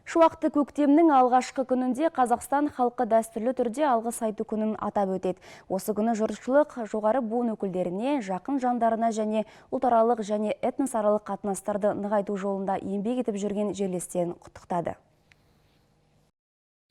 Шуақты көктемнің алғашқы күнінде Қазақстан халқы дәстүрлі түрде алғыс айту күнін атап өтеді. Осы күні жұртшылық жоғары буын өкілдеріне, жақын жандарына және ұлтаралық және этносаралық қатынастарды нығайту жолында еңбек етіп жүрген жерлестерін құттықтады.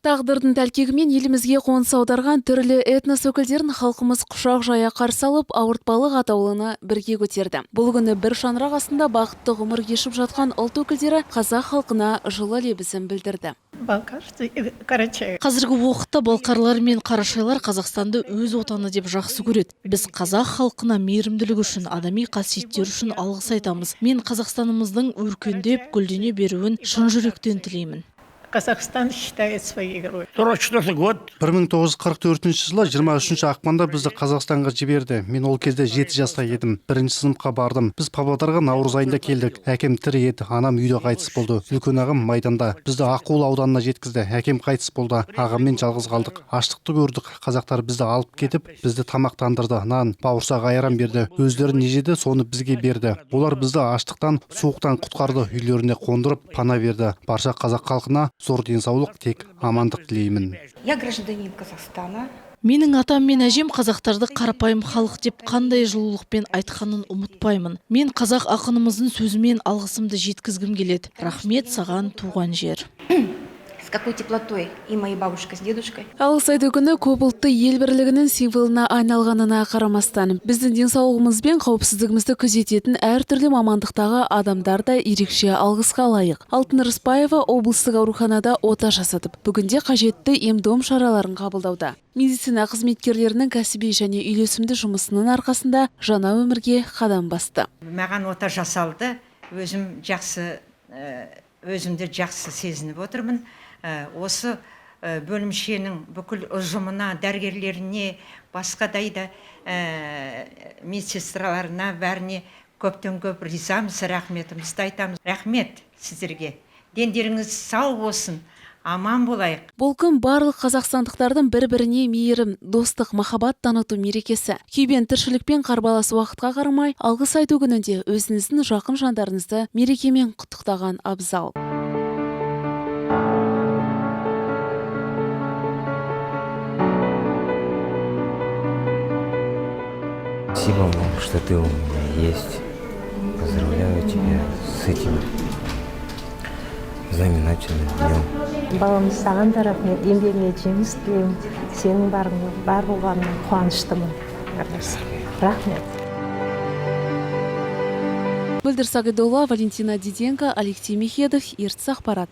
Тағдырдың тәлкегімен елімізге қоныс аударған түрлі этнос өкілдерін халқымыз құшақ жая қарсы алып, ауыртпалық атаулыны бірге көтерді. Бұл күні бір шаңырақ астында бақытты ғұмыр кешіп жатқан ұлт өкілдері қазақ халқына жылы лебізін білдірді. Балкарцы и карачаи. Қазіргі уақытта балқарлар мен қарашайлар Қазақстанды өз отаны деп жақсы көреді. Біз қазақ халқына мейірімділік үшін, адами қасиеттері үшін алғыс айтамыз. Мен Қазақстанымыздың өркендеп, гүлдене беруін шын жүректен тілеймін. Казахстан считает своей родиной. 44 год. 1944 жылы 23 ақпанда бізді Қазақстанға жіберді. Мен ол кезде 7 жаста едім. Бірінші сыныпқа бардым. Біз Павлодарға наурыз айында келдік. Әкем тірі еді, анам үйде қайтыс болды. Үлкен ағам майданда. Бізді Аққулы ауданына жеткізді. Әкем қайтыс болды. Ағаммен жалғыз қалдық. Аштықты көрдік. Қазақтар бізді алып кетіп, бізді тамақтандырды. Нан, бауырсақ, айран берді. Өздері не жеді, соны бізге берді. Олар бізді аштықтан, суықтан құтқарды. Үйлеріне қондырып, пана берді. Барша қазақ халқына зор денсаулық, тек амандық тілеймін. Я гражданин Казахстана. Менің атам мен әжем қазақтарды қарапайым халық деп қандай жылулықпен айтқанын ұмытпаймын. Мен қазақ ақынымыздың сөзімен алғысымды жеткізгім келеді. Рахмет саған, туған жер. С какой теплотой и мои бабушка с дедушкой. Алғыс айту күні көп ұлтты ел бірлігінің символына айналғанына қарамастан, біздің денсаулығымыз бен қауіпсіздігімізді күзететін әртүрлі мамандықтағы адамдар да ерекше алғысқа лайық. Алтын Рыспаева облыстық ауруханада ота жасатып, бүгінде қажетті ем-дом шараларын қабылдауда. Медицина қызметкерлерінің кәсіби және үйлесімді жұмысының арқасында жаңа өмірге қадам басты. Маған ота жасалды. Өзім жақсы, өзімді жақсы сезініп отырмын. Осы бөлімшенің бүкіл ұжымына, дәрігерлеріне, басқадай да медсестраларына, бәріне көптен көп ризамыз, рахметімізді айтамыз. Рахмет сіздерге. Дендеріңіз сау болсын, аман болайық. Бұл күн барлық қазақстандықтардың бір-біріне мейірім, достық, махаббат таныту мерекесі. Күйбең тіршілікпен қарбалас уақытқа қарамай, алғыс айту күнінде өзіңіздің жақын жандарыңызды мерекемен құттықтаған абзал. Спасибо вам, что ты у меня есть. Поздравляю тебя с этим знаменательным днем. Балам, саған да рахмет, еңбегіңе жеміс тілеймін. Сенің бар болғаныңа қуаныштымын. Рахмет. Мөлдір Сағидолла, Валентина Диденко, Алексей Мехедов, Ертіс ақпарат.